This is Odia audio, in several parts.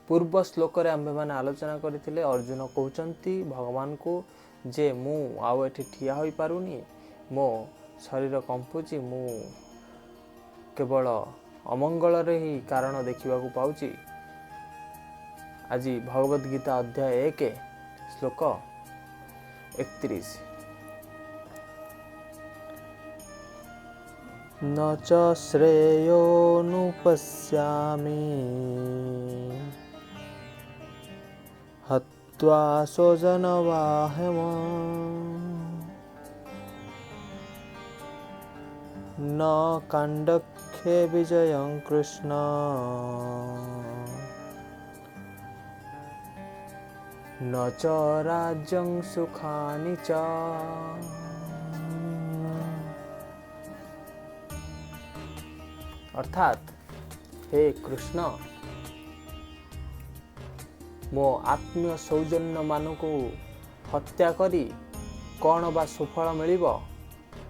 ପୂର୍ବ ଶ୍ଲୋକରେ ଆମ୍ଭେମାନେ ଆଲୋଚନା କରିଥିଲେ, ଅର୍ଜୁନ କହୁଛନ୍ତି ଭଗବାନଙ୍କୁ ଯେ ମୁଁ ଆଉ ଏଠି ଠିଆ ହୋଇପାରୁନି, ମୋ ଶରୀର କମ୍ପୁଛି, ମୁଁ କେବଳ ଅମଙ୍ଗଳରେ ହିଁ କାରଣ ଦେଖିବାକୁ ପାଉଛି। ଆଜି ଭଗବତ ଗୀତା ଅଧ୍ୟାୟ 1 ଶ୍ଲୋକ 31। ନ ଚ ଶ୍ରେୟୋନୁପଶ୍ୟାମି ହତ୍ୱା ସ୍ୱଜନବାହମ ନ କାଣ୍ଡକ୍ଷେ ବିଜୟଂ କୃଷ୍ଣ ନ ଚ ରାଜ୍ୟଂ ସୁଖାନି ଚ। ଅର୍ଥାତ୍ ହେ କୃଷ୍ଣ, ମୋ ଆତ୍ମୀୟ ସୌଜନ୍ୟମାନଙ୍କୁ ହତ୍ୟା କରି କ'ଣ ବା ସୁଫଳ ମିଳିବ,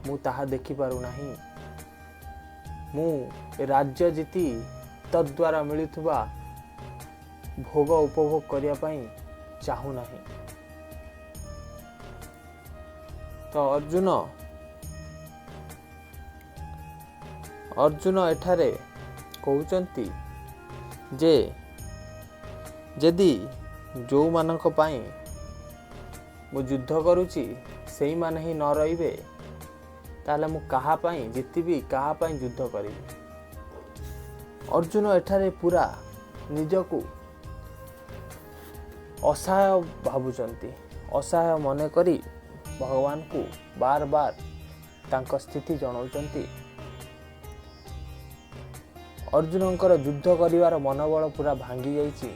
ମୁଁ ତାହା ଦେଖିପାରୁନାହିଁ। ମୁଁ ରାଜ୍ୟ ଜିତି ତଦ୍ୱାରା ମିଳୁଥିବା ଭୋଗ ଉପଭୋଗ କରିବା ପାଇଁ ଚାହୁଁନାହିଁ। ତ ଅର୍ଜୁନ ଏଠାରେ କହୁଛନ୍ତି ଯେ ଯଦି ଯେଉଁମାନଙ୍କ ପାଇଁ ମୁଁ ଯୁଦ୍ଧ କରୁଛି ସେଇମାନେ ହିଁ ନ ରହିବେ, ତାହେଲେ ମୁଁ କାହା ପାଇଁ ଜିତିବି, କାହା ପାଇଁ ଯୁଦ୍ଧ କରିବି? ଅର୍ଜୁନ ଏଠାରେ ପୁରା ନିଜକୁ ଅସହାୟ ଭାବୁଛନ୍ତି। ଅସହାୟ ମନେ କରି ଭଗବାନଙ୍କୁ ବାର ବାର ତାଙ୍କ ସ୍ଥିତି ଜଣାଉଛନ୍ତି। ଅର୍ଜୁନଙ୍କର ଯୁଦ୍ଧ କରିବାର ମନୋବଳ ପୁରା ଭାଙ୍ଗି ଯାଇଛି।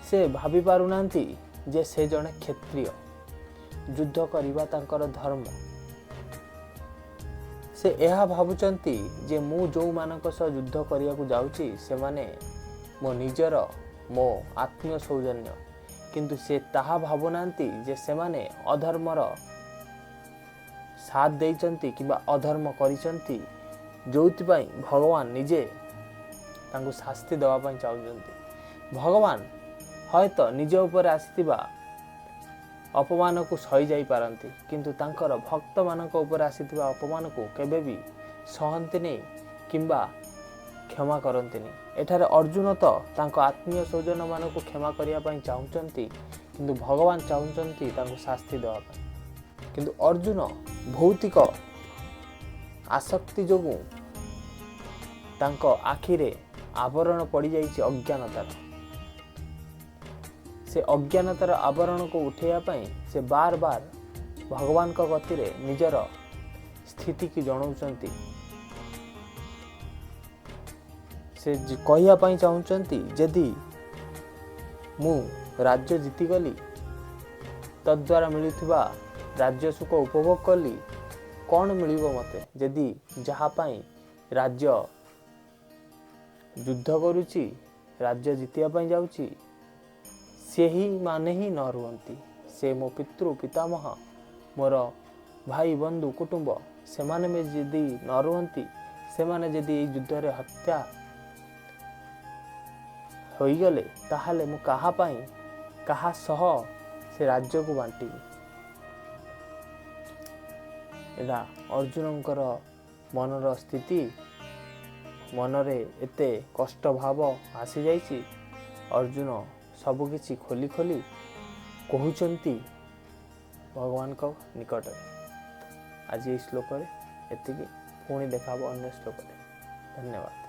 ସେ ଭାବି ପାରୁନାହାନ୍ତି ଯେ ସେ ଜଣେ କ୍ଷତ୍ରିୟ, ଯୁଦ୍ଧ କରିବା ତାଙ୍କର ଧର୍ମ। ସେ ଏହା ଭାବୁଛନ୍ତି ଯେ ମୁଁ ଯେଉଁମାନଙ୍କ ସହ ଯୁଦ୍ଧ କରିବାକୁ ଯାଉଛି ସେମାନେ ମୋ ନିଜର, ମୋ ଆତ୍ମୀୟ ସୌଜନ୍ୟ, କିନ୍ତୁ ସେ ତାହା ଭାବୁନାହାନ୍ତି ଯେ ସେମାନେ ଅଧର୍ମର ସାଥ ଦେଇଛନ୍ତି କିମ୍ବା ଅଧର୍ମ କରିଛନ୍ତି, ଯେଉଁଥିପାଇଁ ଭଗବାନ ନିଜେ ତାଙ୍କୁ ଶାସ୍ତି ଦେବା ପାଇଁ ଚାହୁଁଛନ୍ତି। ଭଗବାନ ହୟତ ନିଜ ଉପରେ ଆସିଥିବା ଅପମାନକୁ ସହିଯାଇପାରନ୍ତି, କିନ୍ତୁ ତାଙ୍କର ଭକ୍ତମାନଙ୍କ ଉପରେ ଆସିଥିବା ଅପମାନକୁ କେବେ ବି ସହନ୍ତିନି କିମ୍ବା କ୍ଷମା କରନ୍ତିନି। ଏଠାରେ ଅର୍ଜୁନ ତ ତାଙ୍କ ଆତ୍ମୀୟ ସ୍ୱଜନମାନଙ୍କୁ କ୍ଷମା କରିବା ପାଇଁ ଚାହୁଁଛନ୍ତି, କିନ୍ତୁ ଭଗବାନ ଚାହୁଁଛନ୍ତି ତାଙ୍କୁ ଶାସ୍ତି ଦେବା ପାଇଁ। କିନ୍ତୁ ଅର୍ଜୁନ ଭୌତିକ ଆସକ୍ତି ଯୋଗୁଁ ତାଙ୍କ ଆଖିରେ ଆବରଣ ପଡ଼ିଯାଇଛି ଅଜ୍ଞାନତାର। ସେ ଅଜ୍ଞାନତାର ଆବରଣକୁ ଉଠାଇବା ପାଇଁ ସେ ବାର ବାର ଭଗବାନଙ୍କ ଗତିରେ ନିଜର ସ୍ଥିତିକୁ ଜଣାଉଛନ୍ତି। ସେ କହିବା ପାଇଁ ଚାହୁଁଛନ୍ତି, ଯଦି ମୁଁ ରାଜ୍ୟ ଜିତିଗଲି, ତଦ୍ୱାରା ମିଳୁଥିବା ରାଜ୍ୟ ସୁଖ ଉପଭୋଗ କଲି, କ'ଣ ମିଳିବ ମୋତେ? ଯଦି ଯାହା ପାଇଁ ରାଜ୍ୟ ଯୁଦ୍ଧ କରୁଛି, ରାଜ୍ୟ ଜିତିବା ପାଇଁ ଯାଉଛି, ସେହି ମାନେ ହିଁ ନ ରୁହନ୍ତି, ସେ ମୋ ପିତୃ ପିତାମହ, ମୋର ଭାଇ ବନ୍ଧୁ କୁଟୁମ୍ବ, ସେମାନେ ବି ଯଦି ନ ରୁହନ୍ତି, ସେମାନେ ଯଦି ଏଇ ଯୁଦ୍ଧରେ ହତ୍ୟା ହୋଇଗଲେ, ତାହେଲେ ମୁଁ କାହା ପାଇଁ, କାହା ସହ ସେ ରାଜ୍ୟକୁ ବାଣ୍ଟିବି? ଏଇଟା ଅର୍ଜୁନଙ୍କର ମନର ସ୍ଥିତି। ମନରେ ଏତେ କଷ୍ଟ ଭାବ ଆସିଯାଇଛି। ଅର୍ଜୁନ ସବୁକିଛି ଖୋଲି ଖୋଲି କହୁଛନ୍ତି ଭଗବାନଙ୍କ ନିକଟରେ। ଆଜି ଏଇ ଶ୍ଲୋକରେ ଏତିକି, ପୁଣି ଦେଖା ହେବ ଅନ୍ୟ ଶ୍ଲୋକରେ। ଧନ୍ୟବାଦ।